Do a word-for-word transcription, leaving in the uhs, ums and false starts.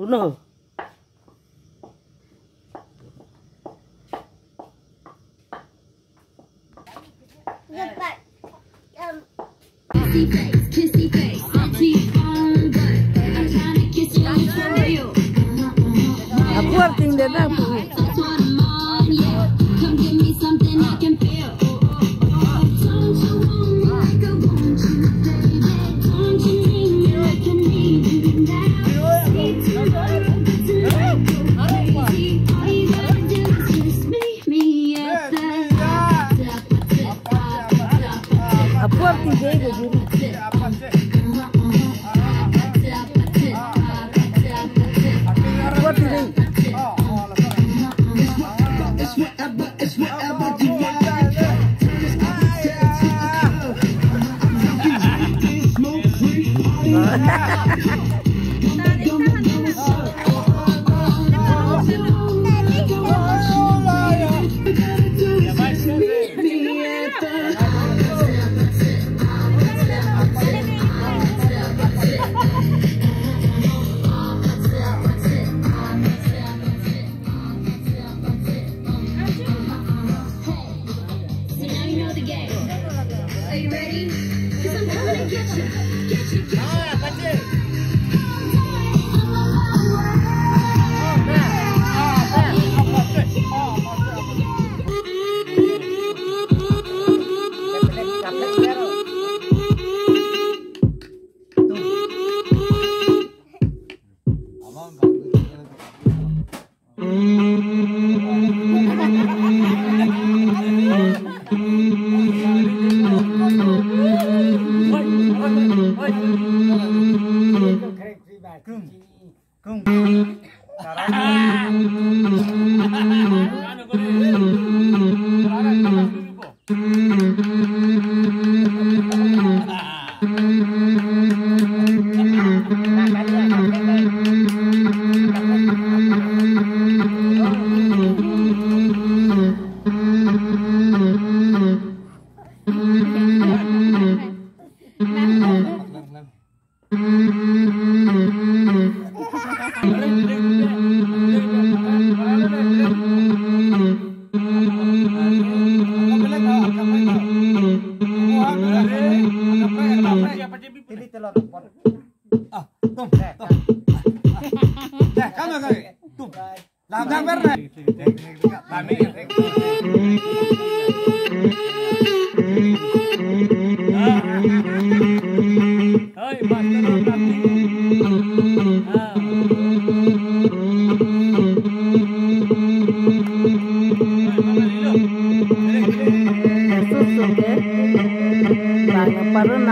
No. Kissy face, kissy face, auntie on butt. I'm tryna kiss you for real. Ako arting din na po. That's what I'm on, yeah. Come give me something I can feel. Don't you want me like I want you, baby? Don't you need me like I need you now? Speak to me, but tonight go crazy. All you gotta do is just meet me at the Apo arti dei ko guru. Apo arti dei. So now you know the game. Are you ready? 'Cause I'm coming to get you, get you, get you. Susu ke, bang parun